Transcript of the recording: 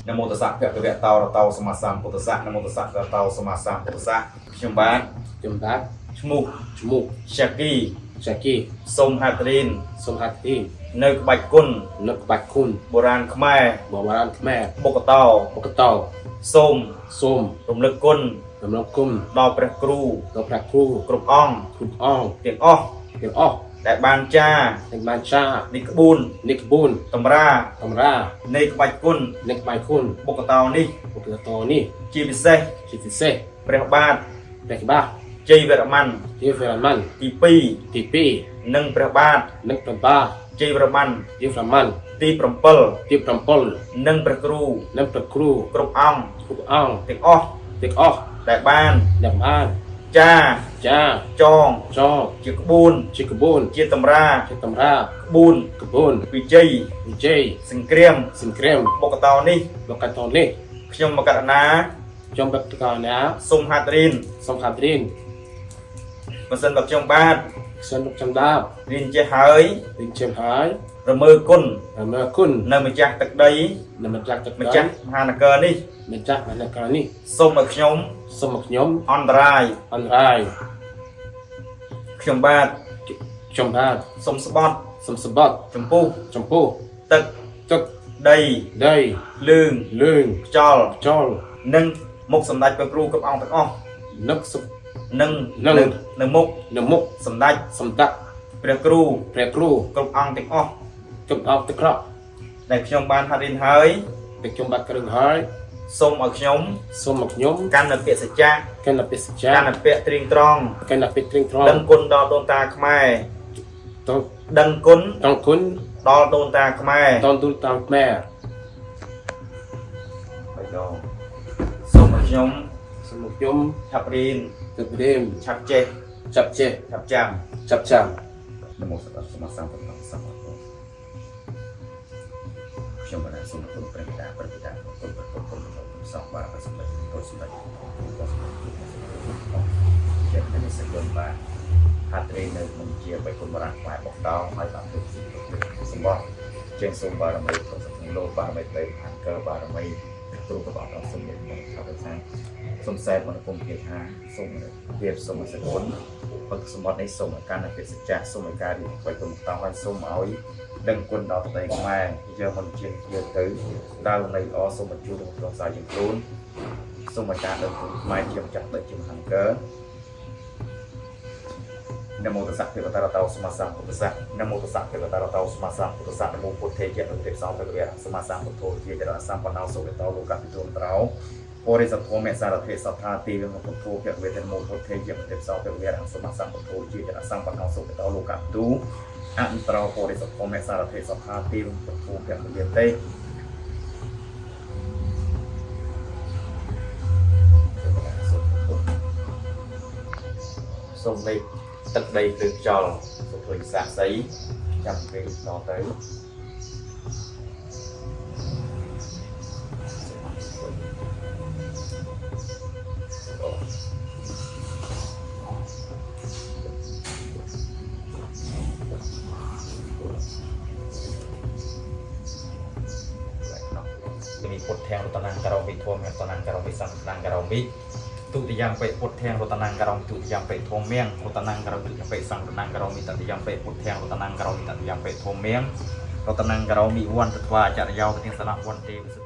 នមោតស្សៈភគវៈតោរតោសម្មាសម្ពុទ្ធស្សៈនមោតស្សៈភគវៈតោសម្មាសម្ពុទ្ធស្សៈខ្ញុំបាទ ខ្ញុំបាទ ឈ្មោះ ឈ្មោះ សាគី សាគី សូមហាត់រៀន សូមហាត់រៀន នៅក្បាច់គុណ នៅក្បាច់គុណ បុរាណខ្មែរ បុរាណខ្មែរ បុកតោ បុកតោ សូម សូម រំលឹកគុណ រំលឹកគុណ ដល់ព្រះគ្រូ ដល់ព្រះគ្រូ គ្រប់អង្គ គ្រប់អង្គ ទាំងអស់ ទាំងអស់ ដែលបានចារ ដែលបានចារ នៃក្បួន នៃក្បួន តម្រា តម្រា នៃក្បាច់គុណ នៃក្បាច់គុណ បុកតោនេះ បុកតោនេះ ជាពិសេស ជាពិសេស ព្រះបាទ ព្រះបាទ ជ័យវរ្ម័ន ជាវរ្ម័ន ទី ទី 2និងព្រះបាទ 2និងព្រះបាទ ជ័យវរ្ម័ន ជាវរ្ម័ន ទី ទី 7និងព្រះគ្រូ 7និងព្រះគ្រូ គ្រប់អង្គ គ្រប់អង្គ ទាំងអស់ ទាំងអស់ ដែលបាន ដែលបាន ចារ ចារ ចង ចង ជាក្បួន ជាក្បួន ជាតម្រា ជាតម្រា ក្បួន ក្បួន វិជ័យ វិជ័យ សង្គ្រាម សង្គ្រាម បុកតោនេះ បុកតោនេះ ខ្ញុំមកករណា ខ្ញុំបកកណា សូមហាត់រៀន សូមហាត់រៀន បើសិនបើខ្ញុំបាទ ខ្ញុំចាំដាប រៀនចេះហើយ រៀនចេះហើយ រមើលគុណ រមើលគុណ នៅម្ចាស់ទឹកដី នៅម្ចាស់ទឹកម្ ចាស់មហានគរនេះ ម្ចាស់មហានគរនេះ សូមឲ្យខ្ញុំ សូមឲ្យខ្ញុំ អន្តរាយ អន្តរាយ ខ្ញុំបាទ ខ្ញុំបាទ សូមស្បត់ សូមសម្បត្តិ ចំពោះ ចំពោះ ទឹក ទឹក ដី ដី លឿង លឿង ខ្យល់ ខ្យល់ និងមុខសម្ដេចព្រះគ្រូគ្រប់អង្គទាំងអស់ នឹកសុខ និង និង នៅមុខ នៅមុខ សម្ដេច សម្ដេច ព្រះគ្រូ ព្រះគ្រូ គ្រប់អង្គទាំងអស់ គ្រប់អង្គទាំងអស់ ដែលខ្ញុំបានហាត់រៀនហើយ ដែលខ្ញុំបាទគ្រឿងហើយ សូមឲ្យខ្ញុំ សូមឲ្យខ្ញុំ កាន់នៅពាក្យសច្ចៈ កាន់តែពិសចា កាន់នៅពាក្យត្រៀងត្រង់ កាន់តែពិត្រឹងត្រង់ ដឹងគុណដល់ដូនតាខ្មែរ តង ដឹងគុណ តងគុណ ដល់ដូនតាខ្មែរ តងទូលតាមខ្មែរ បីដងសូមឲ្យខ្ញុំ សូមឲ្យខ្ញុំ ឆាប់រៀន ទៅរៀន ឆាប់ចេះ ចាប់ចេះ ឆាប់ចាំ ចាប់ចាំ នមោសតសម្មាសម្ពុទ្ធសម្ពុទ្ធខ្ញុំបាទសូមអរគុណព្រះបិតាព្រះបិតាគុណព្រះគុណគុណព្រះគុណសង្ឃបាទព្រះសម្ដេចព្រះសម្ដេចព្រះសម្ដេចព្រះជាព្រះសង្ឃបាទហាត់រៀននៅក្នុងជាបៃគុណបរាខ្មែរបុកតោហើយបានធ្វើសម្បត្តិជាងសូមបារមីព្រះសង្ឃលោកបារមីព្រៃអង្គបារមីគ្រូព្រះអង្គសូមមានថាប្រសាសូមសែតមនគុំគាថាសូមរៀបសូមសកល ផឹកសម្បត្តិនេះសូមឲ្យកាន់តែពិសច្ចាសូមឲ្យការរៀនអ្វីគុំតោះហើយសូមឲ្យដឹងគុណដល់ប្តីខ្មែរយើងមិនជាយើងទៅដើមនៃល្អសូមបញ្ជូនក្នុងផ្សាយជាខ្លួនសូមឲ្យការដឹងគុណខ្មែរជាម្ចាស់ដីជាមហានគរនមោតស្សៈភគវតរតោសម្មាសម្ពុទ្ធស្សៈនមោតស្សៈភគវតរតោសម្មាសម្ពុទ្ធស្សៈនមោពុទ្ធេយៈនុទេសោភគវៈសម្មាសម្ពុទ្ធោជាចរសម្បណ្ណោសុវតោលោកពិទូនត្រោ បរិសធមសារធេសត្ថាទីវងពុទ្ធោភវេទនមោពុទ្ធេយមទេសោភវេរសម្មាសម្ពុទ្ធោជាចរសម្បណ្ណោសុវតោលោកទូអន្តរោបរិសធមសារធេសត្ថាទីវងពុទ្ធោភវេទេសូមលេខទឹកដីភ្លើងខ្យល់សូមធ្វើសាកសីចាំពេលតទៅ មានពុទ្ធាំងរតនាងករោមិធមរតនាងករោមិសង្ឃនាងករោមិទុតិយំបិពុទ្ធាំងរតនាងករោមិទុតិយំបិធមៀងរតនាងករោមិទុតិយំបិសង្ឃនាងករោមិតតិយំបិពុទ្ធាំងរតនាងករោមិតតិយំបិធមៀងរតនាងករោមិវន្តទ្វាចរិយោទិសនៈវន្ទេវិសុ